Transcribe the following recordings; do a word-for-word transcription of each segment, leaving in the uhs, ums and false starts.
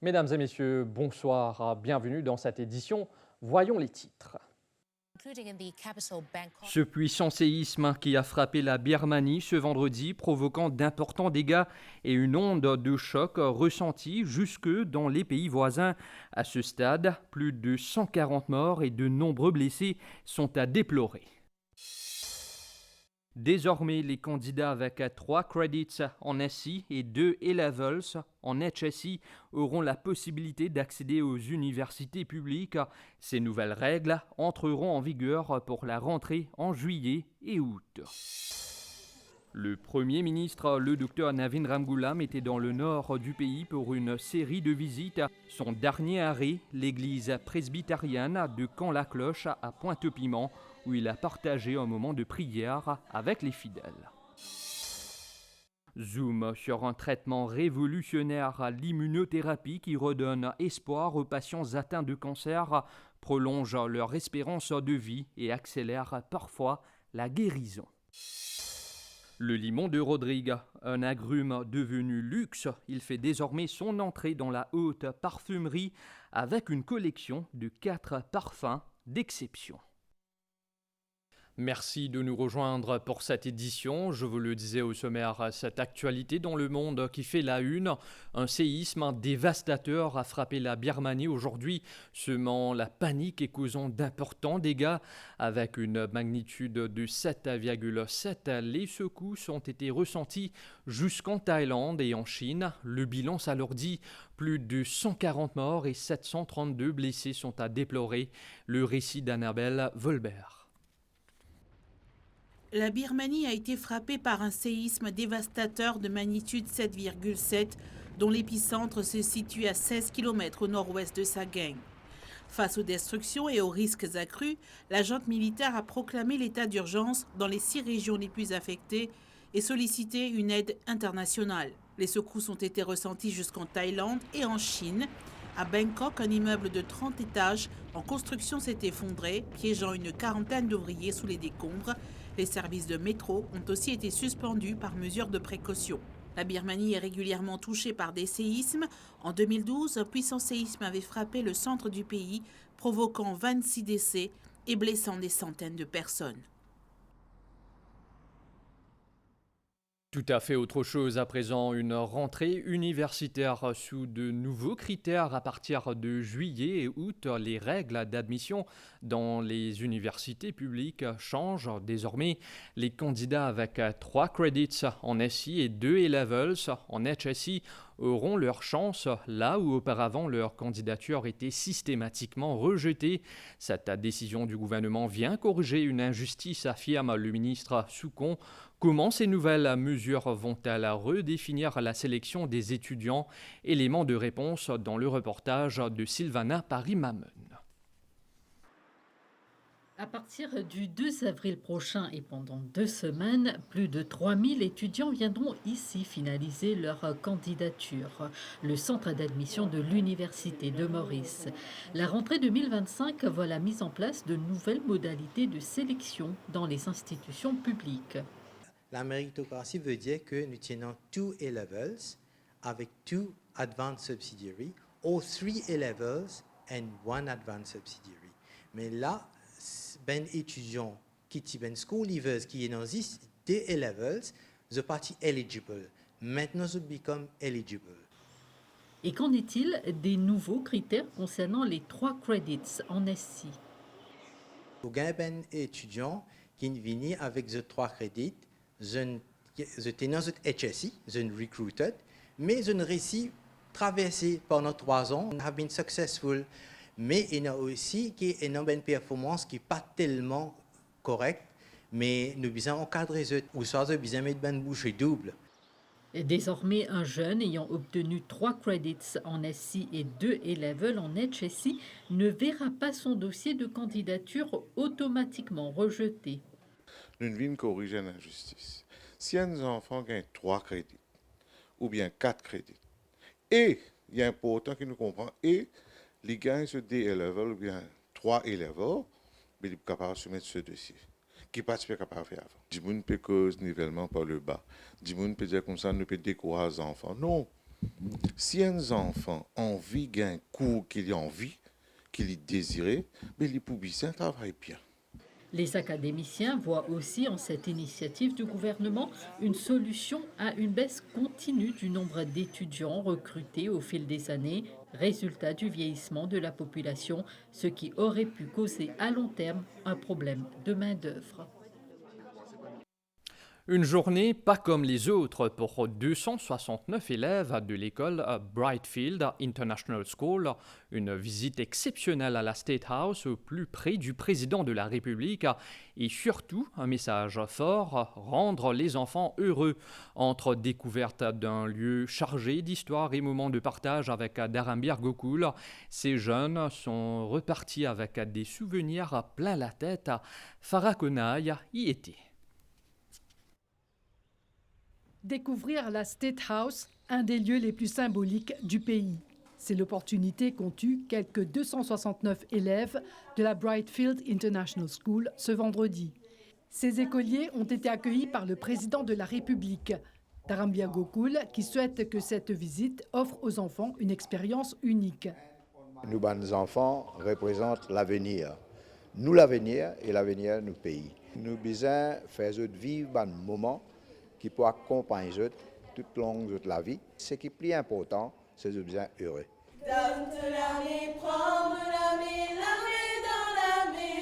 Mesdames et messieurs, bonsoir, bienvenue dans cette édition. Voyons les titres. Including in the capital, Bangkok. Ce puissant séisme qui a frappé la Birmanie ce vendredi, provoquant d'importants dégâts et une onde de choc ressentie jusque dans les pays voisins. À ce stade, plus de cent quarante morts et de nombreux blessés sont à déplorer. Désormais, les candidats avec trois credits en S C et deux A-levels en H S C auront la possibilité d'accéder aux universités publiques. Ces nouvelles règles entreront en vigueur pour la rentrée en juillet et août. Le Premier ministre, le docteur Navin Ramgoolam, était dans le nord du pays pour une série de visites. Son dernier arrêt, l'église presbytérienne de Camp-la-Cloche à Pointe-au-Piment, où il a partagé un moment de prière avec les fidèles. Zoom sur un traitement révolutionnaire, l'immunothérapie qui redonne espoir aux patients atteints de cancer, prolonge leur espérance de vie et accélère parfois la guérison. Le limon de Rodrigue, un agrume devenu luxe, il fait désormais son entrée dans la haute parfumerie avec une collection de quatre parfums d'exception. Merci de nous rejoindre pour cette édition. Je vous le disais au sommaire, cette actualité dans le monde qui fait la une. Un séisme dévastateur a frappé la Birmanie aujourd'hui, semant la panique et causant d'importants dégâts. Avec une magnitude de sept virgule sept, les secousses ont été ressenties jusqu'en Thaïlande et en Chine. Le bilan s'alourdit. Plus de cent quarante morts et sept cent trente-deux blessés sont à déplorer. Le récit d'Annabelle Volbert. La Birmanie a été frappée par un séisme dévastateur de magnitude sept virgule sept, dont l'épicentre se situe à seize kilomètres au nord-ouest de Sagaing. Face aux destructions et aux risques accrus, la junte militaire a proclamé l'état d'urgence dans les six régions les plus affectées et sollicité une aide internationale. Les secousses ont été ressenties jusqu'en Thaïlande et en Chine. À Bangkok, un immeuble de trente étages en construction s'est effondré, piégeant une quarantaine d'ouvriers sous les décombres. Les services de métro ont aussi été suspendus par mesure de précaution. La Birmanie est régulièrement touchée par des séismes. En deux mille douze, un puissant séisme avait frappé le centre du pays, provoquant vingt-six décès et blessant des centaines de personnes. Tout à fait autre chose à présent, une rentrée universitaire sous de nouveaux critères à partir de juillet et août. Les règles d'admission dans les universités publiques changent. Désormais, les candidats avec trois credits en S C et deux A-levels en H S C auront leur chance, là où auparavant leur candidature était systématiquement rejetée. Cette décision du gouvernement vient corriger une injustice, affirme le ministre Soukon. Comment ces nouvelles mesures vont-elles redéfinir la sélection des étudiants ? Élément de réponse dans le reportage de Sylvana Paris-Mamon. À partir du deux avril prochain et pendant deux semaines, plus de trois mille étudiants viendront ici finaliser leur candidature. Le centre d'admission de l'Université de Maurice. La rentrée deux mille vingt-cinq voit la mise en place de nouvelles modalités de sélection dans les institutions publiques. La méritocratie veut dire que nous tenons two A-levels avec two advanced subsidiary or three A-levels and one advanced subsidiary. Mais là, s-, ben étudiant ki ti ben school leavers ki ena zis de A-levels, zot pa ti eligible. Maintenant, zot become eligible. Et qu'en est-il des nouveaux critères concernant les trois credits en S C ? Ou gagn ben étudiant ki vini avek zot trois credits, zot, zot ena zot H S C, zot recruited, me zot resi traverse pandan trwa zan, have been successful. Me ena osi ki ena ben performans ki pa telman korek, me nou bizin ankadre zot, ouswa zot bizin met bann bouche doub. Désormais, un jeune ayant obtenu trois credits en S C et deux A-level en H S C ne verra pas son dossier de candidature automatiquement rejeté. Nou vinn koriz enn inzistis. Si enn zanfan gagn trwa kredit oubien kat kredit, e li inportan ki nou konpran, e li gagn so de A-level oubien trwa A-level, be li pou kapav soumet so dosie ki pa ti pe kapav fer avan. Dimoun pe koz nivelman par le ba. Dimoun pe dir koumsa nou pe dekouraz zanfan. Non. Si enn zanfan anvi gagn kour ki li anvi, ki li dezire, be li pou bizin travay bien. Les académiciens voient aussi en cette initiative du gouvernement une solution à une baisse continue du nombre d'étudiants recrutés au fil des années, résultat du vieillissement de la population, ce qui aurait pu causer à long terme un problème de main-d'œuvre. Une journée pas comme les autres pour deux cent soixante-neuf élèves de l'école Brightfield International School. Une visite exceptionnelle à la State House au plus près du président de la République et surtout un message fort, rendre les enfants heureux. Entre découverte d'un lieu chargé d'histoire et moments de partage avec Dharambir Gokul, ces jeunes sont repartis avec des souvenirs plein la tête. Farah Konai y était. Découvrir la State House, un des lieux les plus symboliques du pays. C'est l'opportunité qu'ont eue quelques deux cent soixante-neuf élèves de la Brightfield International School ce vendredi. Ces écoliers ont été accueillis par le président de la République, Dharambir Gokul, qui souhaite que cette visite offre aux enfants une expérience unique. Nou bann zanfan reprezant lavenir. Nou lavenir e lavenir nou pei. Nou bizin fer zot viv bann moman ki pou akonpagn zot toutlong zot lavi. Seki pli inportan, se zot bizin ere. Donn to lame, pran mo lame, lame dan lame,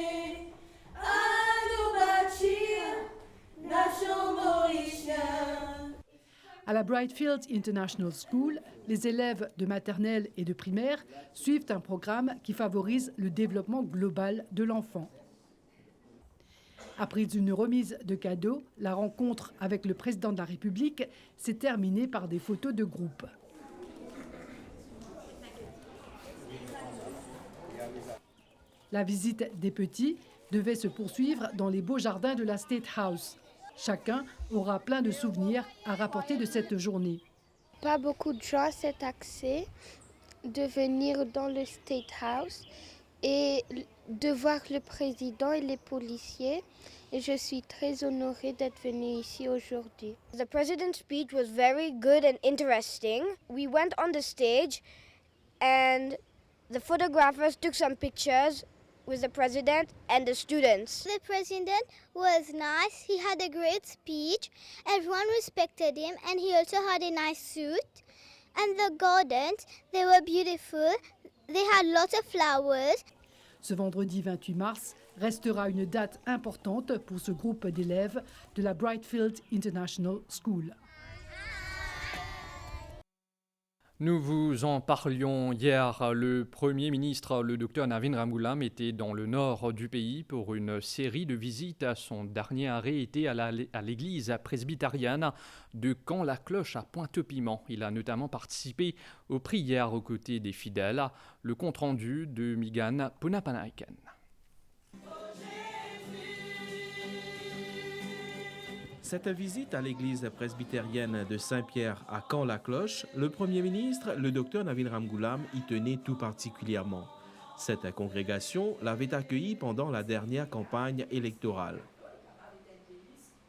anou batir nasion morisien. À la Brightfield International School, les élèves de maternelle et de primaire suivent un programme qui favorise le développement global de l'enfant. Après une remise de cadeaux, la rencontre avec le président de la République s'est terminée par des photos de groupe. La visite des petits devait se poursuivre dans les beaux jardins de la State House. Chacun aura plein de souvenirs à rapporter de cette journée. Pas beaucoup de gens ont cet accès de venir dans le State House et de voir le président et les policiers. Et je suis très honorée d'être venue ici aujourd'hui. The president's speech was very good and interesting. We went on the stage and the photographers took some pictures with the president and the students. The president was nice. He had a great speech. Everyone respected him, and he also had a nice suit. And the gardens, they were beautiful. They had lots of flowers. Ce vendredi vingt-huit mars restera une date importante pour ce groupe d'élèves de la Brightfield International School. Nous vous en parlions hier. Le Premier ministre, le docteur Navin Ramgoolam, était dans le nord du pays pour une série de visites. Son dernier arrêt était à la, à l'église presbytérienne de Camp-la-Cloche à Pointe-au-Piment. Il a notamment participé aux prières aux côtés des fidèles. Le compte-rendu de Migan Punapanaken. Cette visite à l'église presbytérienne de Saint-Pierre à Camp-la-Cloche, le Premier ministre, le docteur Navin Ramgoolam, y tenait tout particulièrement. Cette congrégation l'avait accueilli pendant la dernière campagne électorale.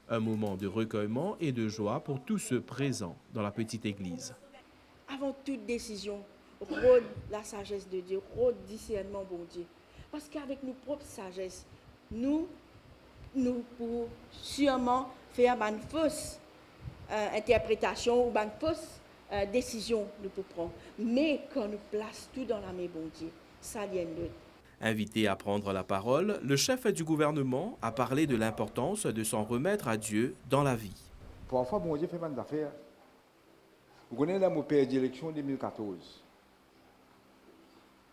Un moment de recueillement et de joie pour tous ceux présents dans la petite église. Avan tout desizion, rod lasazes de Die, rod disernman Bondie. Parski avek nou prop sazes, nou, nou pou sirman fer bann fos, eh, interpretasion ou bann fos, eh, desizion nou pou pran. Me kan nou plas tou dan lame Bondie, sa li enn lot. Invité à prendre la parole, le chef du gouvernement a parlé de l'importance de s'en remettre à Dieu dans la vie. Parfwa Bondie fer bann zafer. Ou kone la mo perdi eleksion de mil katorz.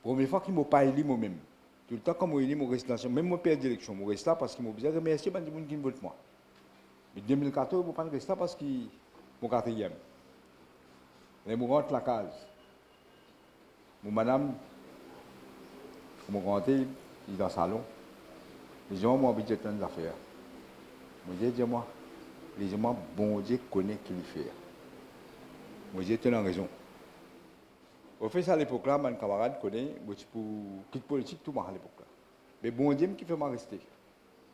Premie fwa ki mo pa eli momem. Toultan kan mo eli mo res dan, mem mo perdi eleksion, mo res la parski mo bizin remersie bann dimoun ki vot mwa. Me de mil katorz mo pa'nn res la parski mo katriem. Ler mo rant lakaz, mo madam, mo rante, li dan salon. Li dir mwa, mo anvi dir twa enn zafer. Mo dir, dir mwa, li dir mwa, Bondie kone ki li fer. Mo dir, to ena rezon. Ofes, alepok la, bann kamarad kone mo ti pou kit politik tou mwa alepok la. Me Bondie ki fer mwa reste.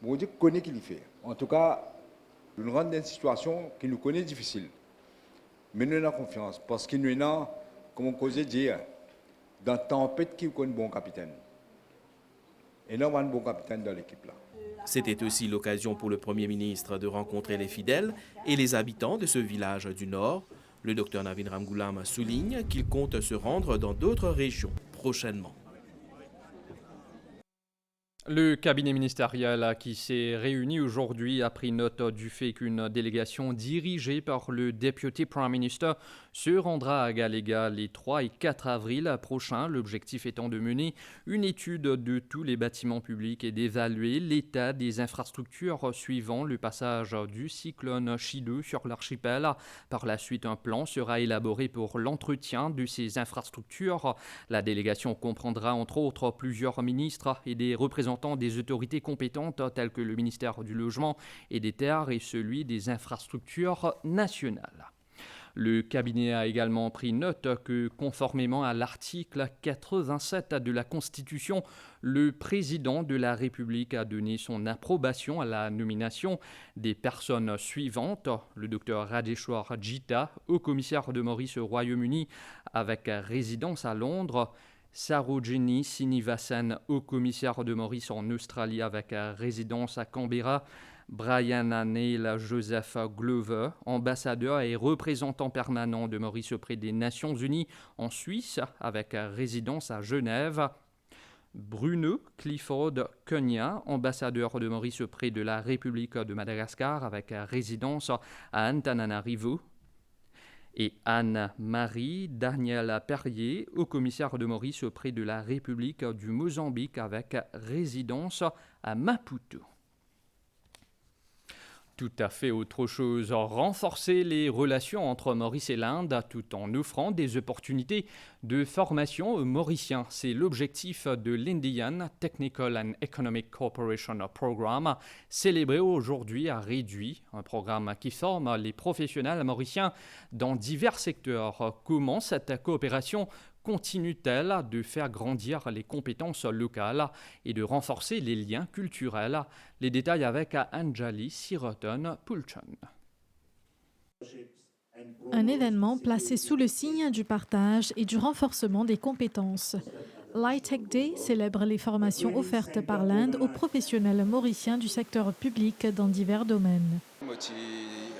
Bondie kone ki li fer. Antouka, nou rann dan enn sitiasion ki nou kone difisil. Me nou ena konfians, parski nou ena, kouma koze dir, dan tanpet ki konn bon kapitenn. Ena bann bon kapitenn dan lekip la. C'était aussi l'occasion pour le Premier ministre de rencontrer les fidèles et les habitants de ce village du Nord. Le docteur Navin Ramgoolam souligne qu'il compte se rendre dans d'autres régions prochainement. Le cabinet ministériel qui s'est réuni aujourd'hui a pris note du fait qu'une délégation dirigée par le député Prime Minister se rendra à Galaga les trois et quatre avril prochains, l'objectif étant de mener une étude de tous les bâtiments publics et d'évaluer l'état des infrastructures suivant le passage du cyclone Chido sur l'archipel. Par la suite, un plan sera élaboré pour l'entretien de ces infrastructures. La délégation comprendra entre autres plusieurs ministres et des représentants des autorités compétentes telles que le ministère du Logement et des Terres et celui des Infrastructures nationales. Le cabinet a également pris note que, conformément à l'article quatre-vingt-sept de la Constitution, le président de la République a donné son approbation à la nomination des personnes suivantes : le docteur Rajeshwar Gita, haut commissaire de Maurice au Royaume-Uni avec résidence à Londres, Sarojini Srinivasan, haut-commissaire de Maurice en Australie avec résidence à Canberra, Brian Neil Joseph Glover, ambassadeur et représentant permanent de Maurice auprès des Nations Unies en Suisse avec résidence à Genève, Bruno Clifford Cunha, ambassadeur de Maurice auprès de la République de Madagascar avec résidence à Antananarivo, et Anne-Marie Daniela Perrier, haut-commissaire de Maurice auprès de la République du Mozambique avec résidence à Maputo. Tout à fait autre chose, renforcer les relations entre Maurice et l'Inde tout en offrant des opportunités de formation aux Mauriciens. C'est l'objectif de l'Indian Technical and Economic Cooperation Programme, célébré aujourd'hui à Réduit, un programme qui forme les professionnels mauriciens dans divers secteurs. Comment cette coopération continue-t-elle de faire grandir les compétences locales et de renforcer les liens culturels ? Les détails avec Anjali Siratan Pulchan. Un événement placé sous le signe du partage et du renforcement des compétences. L'I-Tech Day célèbre les formations offertes par l'Inde aux professionnels mauriciens du secteur public dans divers domaines. Mo ti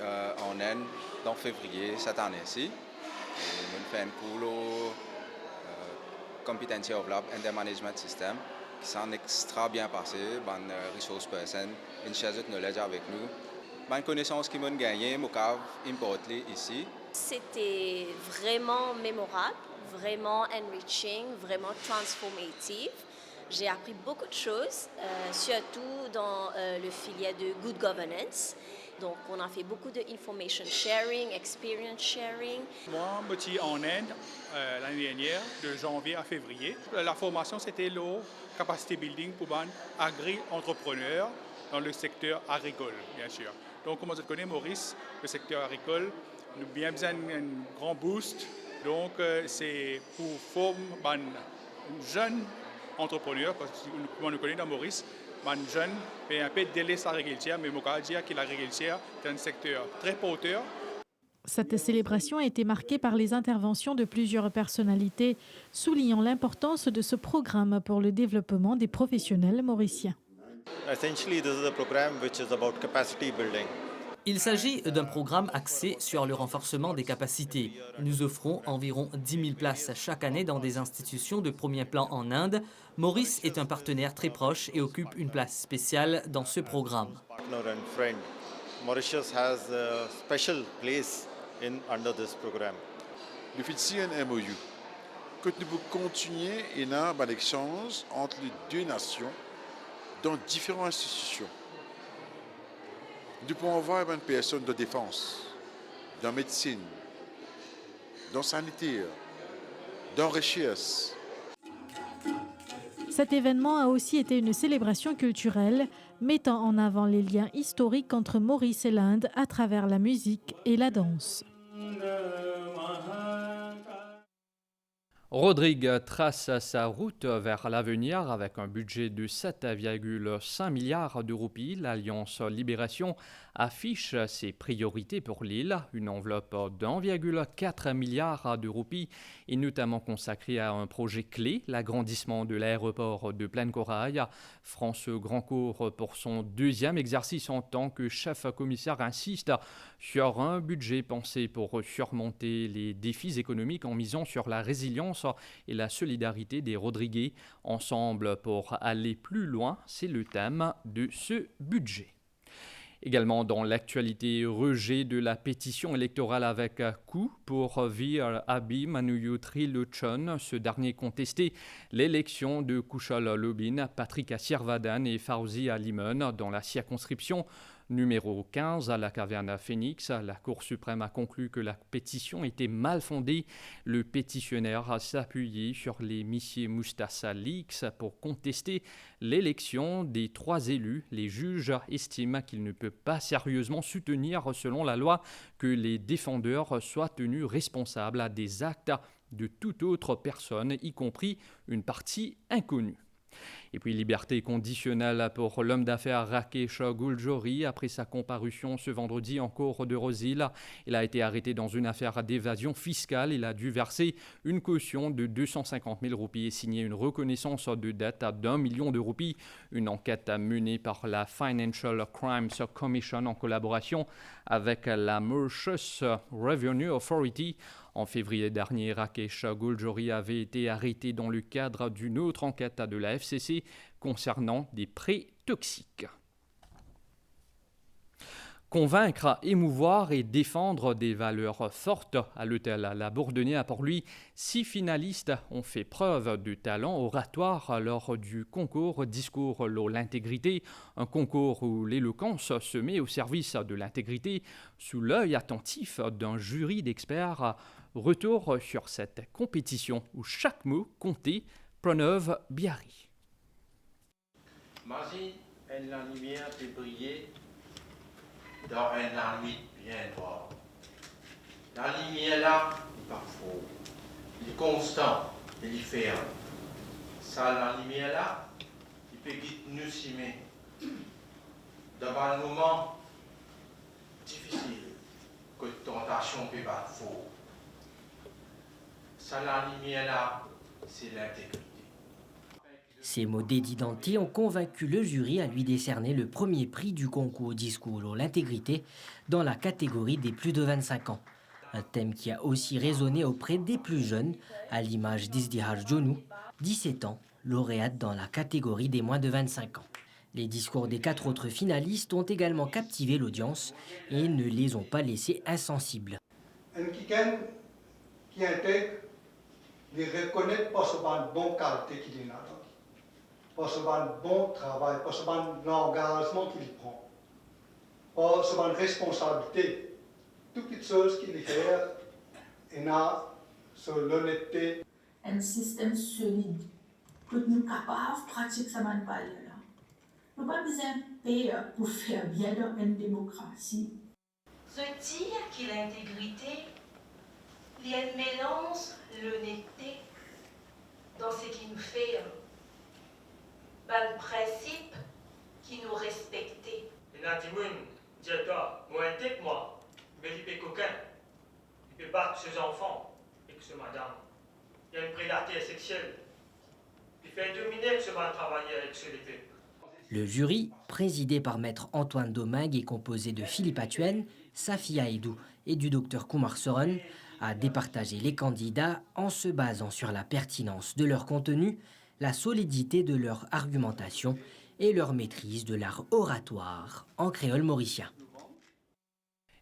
euh, an Inn dan fevriye set ane si. E mo'nn fer enn kour lor euh, Competency of Lab and their Management System, ki sann extra bien pase, bann euh, resource person inn share zot knowledge avek nou. Bann konesans ki mo'nn gagne, mo kav import li isi. C'était vraiment mémorable, vraiment enriching, vraiment transformative. J'ai appris beaucoup de choses, euh, surtout dans euh, le filière de good governance. Donc, on a fait beaucoup de information sharing, experience sharing. Moi, mo ti an Inde euh, l'année dernière, de janvier à février. La formation, c'était le capacity building pour bann agri-entrepreneurs dans le secteur agricole, bien sûr. Donc, kouma zot kone, Maurice, le secteur agricole, nou bien bizin enn gran boost. Donc, euh, c'est pour former bann jeunes entrepreneurs, parce que kouma nou kone dan Maurice, bann jeunes pe inpe deles lagrikiltir, me mo kav dir ki lagrikiltir c'est un secteur très porteur. Cette célébration a été marquée par les interventions de plusieurs personnalités, soulignant l'importance de ce programme pour le développement des professionnels mauriciens. Essentially, this is a program which is about capacity building. Il s'agit d'un programme axé sur le renforcement des capacités. Nous offrons environ dix mille places chaque année dans des institutions de premier plan en Inde. Maurice est un partenaire très proche et occupe une place spéciale dans ce programme. Partner and friend. Mauritius has a special place in under this program. Nou finn sign enn M O U kot nou pou kontigne ena bann exanz ant les deux nations dan diferan institision. Nou pou anvway bann personn dan defans, dan medsinn, dan saniter, dan rechers. Cet événement a aussi été une célébration culturelle, mettant en avant les liens historiques entre Maurice et l'Inde à travers la musique et la danse. Rodrigue trace sa route vers l'avenir avec un budget de sept virgule cinq milliards de roupies. L'Alliance Libération affiche ses priorités pour l'île, une enveloppe d'un virgule quatre milliard de roupies est notamment consacrée à un projet clé, l'agrandissement de l'aéroport de Plaine Corail. France Grand Corps, pour son deuxième exercice en tant que chef commissaire, insiste sur un budget pensé pour surmonter les défis économiques en misant sur la résilience et la solidarité des Rodriguais. Ensemble pour aller plus loin, c'est le thème de ce budget. Également dans l'actualité, rejet de la pétition électorale avec coût pour Vir Abi Manuyu Trilochon. Ce dernier contestait l'élection de Kushal Lobin, Patrick Asirvadan et Fauzi Alimon dans la circonscription numéro quinze à la Caverne Phoenix. La Cour suprême a conclu que la pétition était mal fondée. Le pétitionnaire a s'appuyé sur les Missier Mustasa Leaks pour contester l'élection des trois élus. Les juges estiment qu'il ne peut pas sérieusement soutenir, selon la loi, que les défendeurs soient tenus responsables à des actes de toute autre personne, y compris une partie inconnue. Et puis, liberté conditionnelle pour l'homme d'affaires Rakesh Gulguri après sa comparution ce vendredi en cour de Rose Hill. Il a été arrêté dans une affaire d'évasion fiscale. Il a dû verser une caution de deux cent cinquante mille roupies et signer une reconnaissance de dette d'un million de roupies. Une enquête menée par la Financial Crimes Commission en collaboration avec la Mauritius Revenue Authority. En février dernier, Rakesh Gulguri avait été arrêté dans le cadre d'une autre enquête de la F C C concernant des prêts toxiques. Convaincre, émouvoir et défendre des valeurs fortes. À l'hôtel La Bourdonnais à Port-Louis, six finalistes ont fait preuve de talent oratoire lors du concours Discours lor l'intégrité, un concours où l'éloquence se met au service de l'intégrité sous l'œil attentif d'un jury d'experts. Retour sur cette compétition où chaque mot comptait, Pranav Biari. Mazinn enn lalimier pe briye dan enn lanwit bien nwar. Lalimier la, li pa for, li konstan e li ferm. Sa lalimier la, li pe gid nou sime dan bann moman difisil, kot tantasion pe bat for. Sa lalimier la, se lintegrite. Ces mots d'Eddie Dantec ont convaincu le jury à lui décerner le premier prix du concours Discours lor l'intégrité dans la catégorie des plus de vingt-cinq ans. Un thème qui a aussi résonné auprès des plus jeunes, à l'image d'Izdihar Djonou, dix-sept ans, lauréate dans la catégorie des moins de vingt-cinq ans. Les discours des quatre autres finalistes ont également captivé l'audience et ne les ont pas laissés insensibles. Enn kikenn ki integre, li rekonet par so bann bon kalite ki li ena dan li, par so bann bon travay, par so bann langazman ki li pran, par so bann responsabilite, tou kitsoz ki li fer ena so lonette. Enn sistem solid, kot nou kapav pratik sa bann valer la. Nou pa bizin per pou fer bien dan enn demokrasi. Zot dir ki lintegrite, li enn melanz lonette dan seki nou fer, bann prinsip ki nou respekte. Ena dimoun dir twa, mo integ mwa, me li pe kokin, li pe bat so zanfan ek so madam. Li enn predater sexiel. Li fer domine ek so bann travayer ek so lepep. Le jury, présidé par Maître Antoine Domingue et composé de Philippe Atuel, Safia Aidoo et du docteur Kumar Soran, a départagé les candidats en se basant sur la pertinence de leur contenu, la solidité de leur argumentation et leur maîtrise de l'art oratoire en créole mauricien.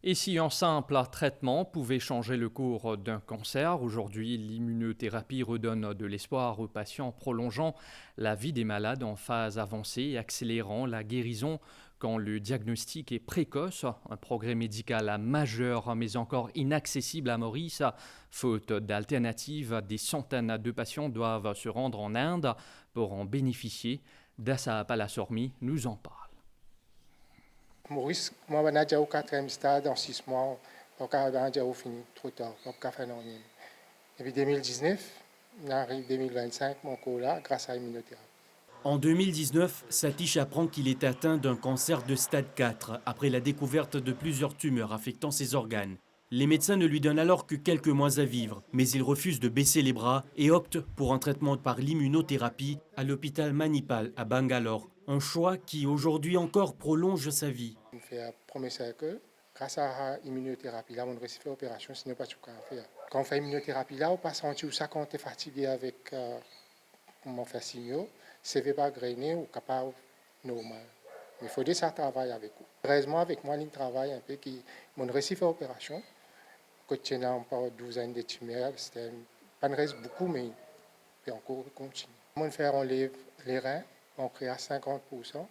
Et si un simple traitement pouvait changer le cours d'un cancer, aujourd'hui, l'immunothérapie redonne de l'espoir aux patients, prolongeant la vie des malades en phase avancée et accélérant la guérison quand le diagnostic est précoce. Un progrès médical majeur, mais encore inaccessible à Maurice. Faute d'alternative, des centaines de patients doivent se rendre en Inde pour en bénéficier. Dasa Palasormi nous en parle. Moris, mwa bann la dir ou katriem stad, an sis mwa, bann la dir ou fini, tro tar, pa pou kapav fer nanye. Depi de mil diznef, Nou ariv de mil vinn-sink, mo ankor la, gras a iminoterapi. En deux mille dix-neuf, Satish apprend qu'il est atteint d'un cancer de stade quatre après la découverte de plusieurs tumeurs affectant ses organes. Les médecins ne lui donnent alors que quelques mois à vivre, mais il refuse de baisser les bras et opte pour un traitement par l'immunothérapie à l'hôpital Manipal à Bangalore, un choix qui aujourd'hui encore prolonge sa vie. Mo fer premie circle, gras a iminoterapi la, mo resi fer operasion, sinon pa ti pou kapav fer. Kan ou fer iminoterapi la, ou pa santi ou sa kan ou ti fatige avek, eh, kouma fer simio, seve pa grene, ou kapav normal. Me fode sa travay avek ou. Erezman avek mwa, linn travay inpe ki mo resi fer operasion, kot ti ena ankor douz inn de timer, sete, pa'nn res boukou, me pe ankor kontigne. Mo fer anlev lerin, pankreas sinkant poursan,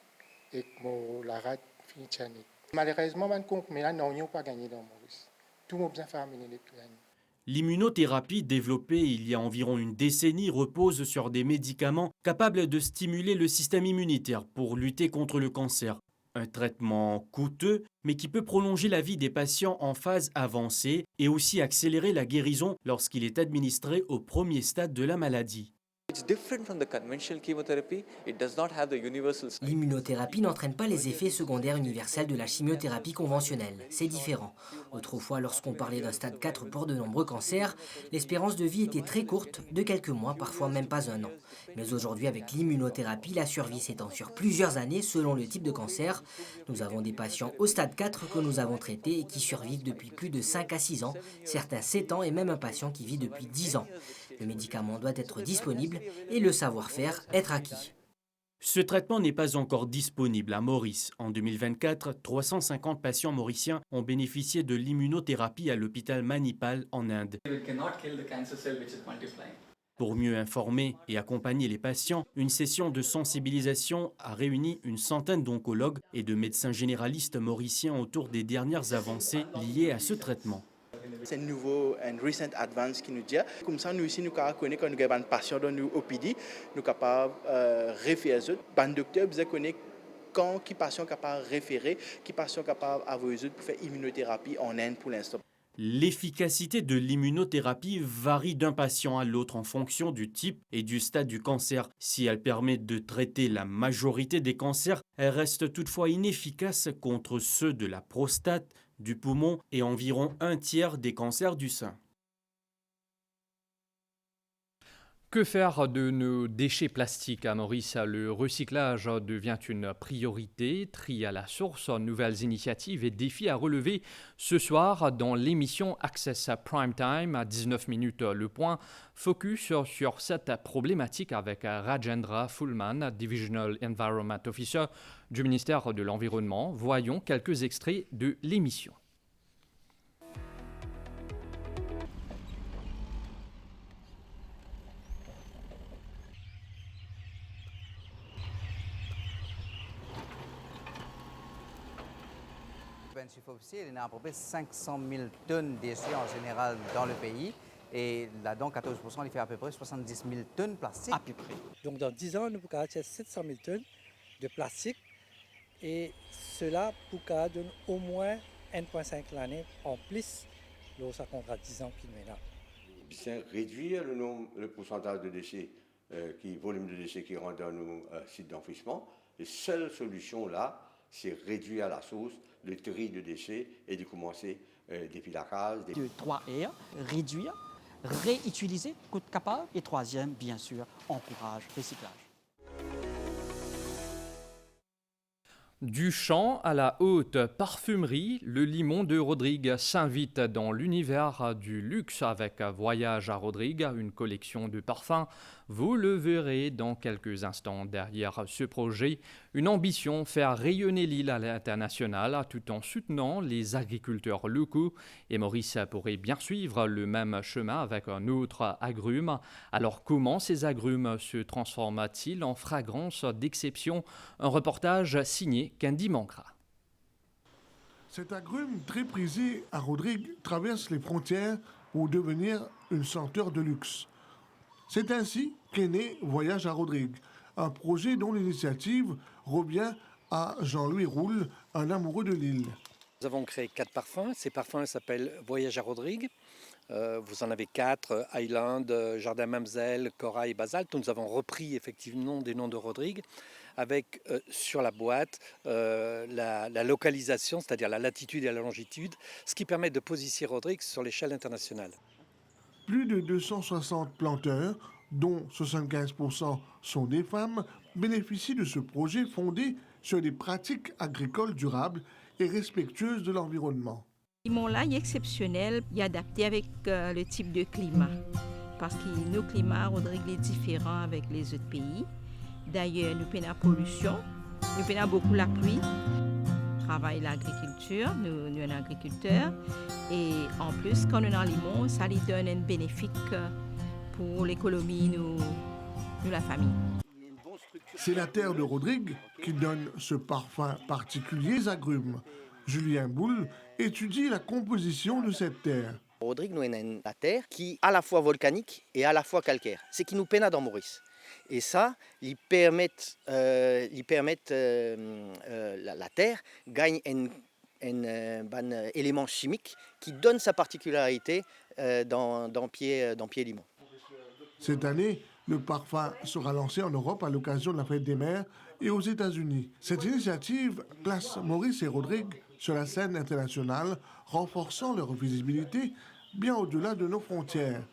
ek mo larad fini tir net. Malerezman, bann konpani la, nanye pa gagne dan Moris. Tou mo bizin fer amene depi lane. L'immunothérapie, développée il y a environ une décennie, repose sur des médicaments capables de stimuler le système immunitaire pour lutter contre le cancer. Un traitement coûteux, mais qui peut prolonger la vie des patients en phase avancée et aussi accélérer la guérison lorsqu'il est administré au premier stade de la maladie. It's different from the conventional chemotherapy. It does not have the universal side. L'immunothérapie n'entraîne pas les effets secondaires universels de la chimiothérapie conventionnelle. C'est différent. Autrefois, lorsqu'on parlait d'un stade quatre pour de nombreux cancers, l'espérance de vie était très courte, de quelques mois, parfois même pas un an. Mais aujourd'hui, avec l'immunothérapie, la survie s'étend sur plusieurs années selon le type de cancer. Nous avons des patients au stade quatre que nous avons traités et qui survivent depuis plus de cinq à six ans, certains sept ans et même un patient qui vit depuis dix ans. Le médicament doit être disponible et le savoir-faire être acquis. Ce traitement n'est pas encore disponible à Maurice. En deux mille vingt-quatre, trois cent cinquante patients mauriciens ont bénéficié de l'immunothérapie à l'hôpital Manipal en Inde. It cannot kill the cancer cell which is multiplying. Pour mieux informer et accompagner les patients, une session de sensibilisation a réuni une centaine d'oncologues et de médecins généralistes mauriciens autour des dernières avancées liées à ce traitement. Se nouvo, enn recent advance ki nou dir. Koumsa nou isi nou kapav kone kan nou gagn bann pasian dan nou O P D, nou kapav, eh, refer zot. Bann dokter bizin kone kan ki pasian kapav refere, ki pasian kapav avoy zot pou fer iminoterapi an Inde pou linstan. L'efficacité de l'immunothérapie varie d'un patient à l'autre en fonction du type et du stade du cancer. Si elle permet de traiter la majorité des cancers, elle reste toutefois inefficace contre ceux de la prostate, du poumon et environ un tiers des cancers du sein. Que faire de nos déchets plastiques à Maurice ? Le recyclage devient une priorité. Tri à la source, nouvelles initiatives et défis à relever. Ce soir, dans l'émission Access Prime Time, à dix-neuf minutes le point, focus sur cette problématique avec Rajendra Fullman, Divisional Environment Officer du ministère de l'Environnement. Voyons quelques extraits de l'émission. Benn sif ofisiel, ena apepre cinq cent mille tonnes de déchets en général dans le pays. Et là-dedans, quatorze pour cent, il fait à peu près soixante-dix mille tonnes plastique. À peu près. Donk, dan diz an, nou pou kapav tir sept cent mille tonnes de plastik, e sela pou kapav donn omwin enn pwin sink lane anplis lor sa kontra diz an ki nou ena. Bizin redwir le nom, le poursantage de déchets, euh, ki, volume de déchets ki rant dan nou, euh, sit d'enfouissement. E sel solision la, se redwir à la source le tri de déchets e de koumanse, euh, depi lakaz. De trois R, réduire, réutiliser, kot kapav, et troisième, bien sûr, encourage recyclage. Du champ à la haute parfumerie, le limon de Rodrigue s'invite dans l'univers du luxe avec Voyage à Rodrigue, une collection de parfums. Vous le verrez dans quelques instants. Derrière ce projet, une ambition, faire rayonner l'île à l'international tout en soutenant les agriculteurs locaux. Et Maurice pourrait bien suivre le même chemin avec un autre agrume. Alors, comment ces agrumes se transforment-ils en fragrance d'exception ? Un reportage signé Candy Mangra. Cet agrume très prisé à Rodrigue traverse les frontières pour devenir une senteur de luxe. C'est ainsi qu'est né Voyage à Rodrigue, un projet dont l'initiative revient à Jean-Louis Roule, un amoureux de l'île. Nous avons créé quatre parfums. Ces parfums s'appellent Voyage à Rodrigue. Euh, vous en avez quatre, euh, Island, euh, Jardin Mamselle, Corail et Basalte. Nous avons repris effectivement des noms de Rodrigue avec, euh, sur la boîte, euh, la, la localisation, c'est-à-dire la latitude et la longitude, ce qui permet de positionner Rodrigue sur l'échelle internationale. Plus de deux cent soixante planteurs, dont soixante-quinze pour cent sont des femmes, bénéficient de ce projet fondé sur des pratiques agricoles durables et respectueuses de l'environnement. Limon la, li excepsionel, li adapte avek, euh, le tip de klima. Parski nou klima Rodrig li diferan avek lezot pei. Dayer, nou pena polision, nou pena boukou lapli. Travay lagrikiltir, nou, nou enn agrikilter. E anplis, kan nou ena limon, sa li donn enn benefik, euh, pou lekonomi nou, nou lafami. C'est la terre de Rodrigue qui donne ce parfum particulier aux agrumes. Julien Boule étudie la composition de cette terre. Rodrig, nou ena enn later ki alafwa volkanik e alafwa kalker, seki nou pena dan Moris. E sa, li permet, euh, li permet, euh, euh, la, later gagn enn, enn, euh, bann, euh, eleman simik ki donn sa partikilarite, euh, dan, dan pie, euh, dan pie limon. Cette année, le parfum sera lancé en Europe à l'occasion de la fête des mères et aux États-Unis. Cette initiative place Maurice et Rodrigue sur la scène internationale, renforçant leur visibilité bien au-delà de nos frontières.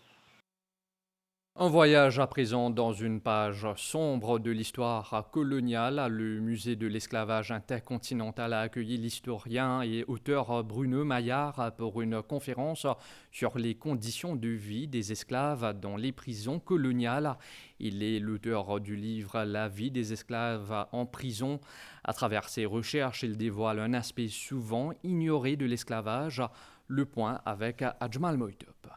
Un voyage à présent dans une page sombre de l'histoire coloniale. Le musée de l'esclavage intercontinental a accueilli l'historien et auteur Bruno Maillard pour une conférence sur les conditions de vie des esclaves dans les prisons coloniales. Il est l'auteur du livre La vie des esclaves en prison. À travers ses recherches, il dévoile un aspect souvent ignoré de l'esclavage. Le point avec Ajmal Moitop.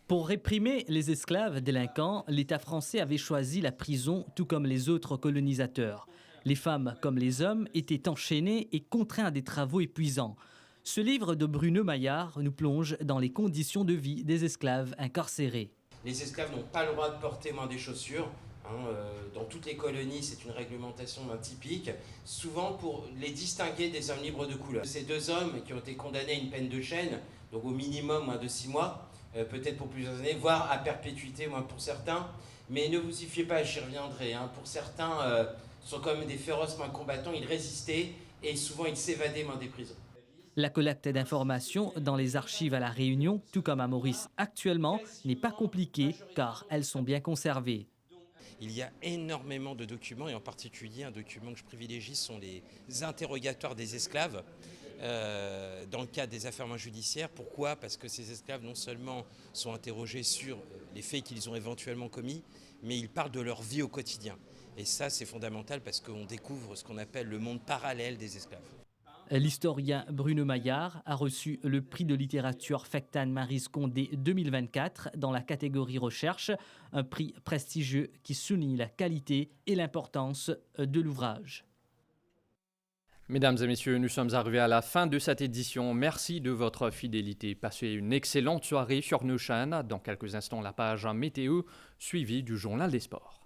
Pour réprimer les esclaves délinquants, l'État français avait choisi la prison, tout comme les autres colonisateurs. Les femmes comme les hommes étaient enchaînés et contraints à des travaux épuisants. Ce livre de Bruno Maillard nous plonge dans les conditions de vie des esclaves incarcérés. Les esclaves n'ont pas le droit de porter, moins, des chaussures. Hein, euh, dans toutes les colonies, c'est une réglementation, hein, typique, souvent pour les distinguer des hommes libres de couleur. Ces deux hommes qui ont été condamnés à une peine de chaîne, donc au minimum, moins, de six mois, euh, peut-être pour plusieurs années, voire à perpétuité, moins, pour certains. Mais ne vous y fiez pas, j'y reviendrai, hein. Pour certains, euh, sont quand même des féroces, moins, combattants, ils résistaient et souvent ils s'évadaient, moins, des prisons. La collecte d'informations dans les archives à La Réunion, tout comme à Maurice actuellement, n'est pas compliquée car elles sont bien conservées. Il y a énormément de documents, et en particulier un document que je privilégie, ce sont les interrogatoires des esclaves, euh, dans le cadre des affaires, moins, judiciaires. Pourquoi ? Parce que ces esclaves, non seulement sont interrogés sur les faits qu'ils ont éventuellement commis, mais ils parlent de leur vie au quotidien. Et ça, c'est fondamental parce qu'on découvre ce qu'on appelle le monde parallèle des esclaves. L'historien Bruno Maillard a reçu le prix de littérature Fectan Maryse Condé deux mille vingt-quatre dans la catégorie recherche, un prix prestigieux qui souligne la qualité et l'importance de l'ouvrage. Mesdames et messieurs, nous sommes arrivés à la fin de cette édition. Merci de votre fidélité. Passez une excellente soirée sur nos chaînes. Dans quelques instants, la page météo, suivie du journal des sports.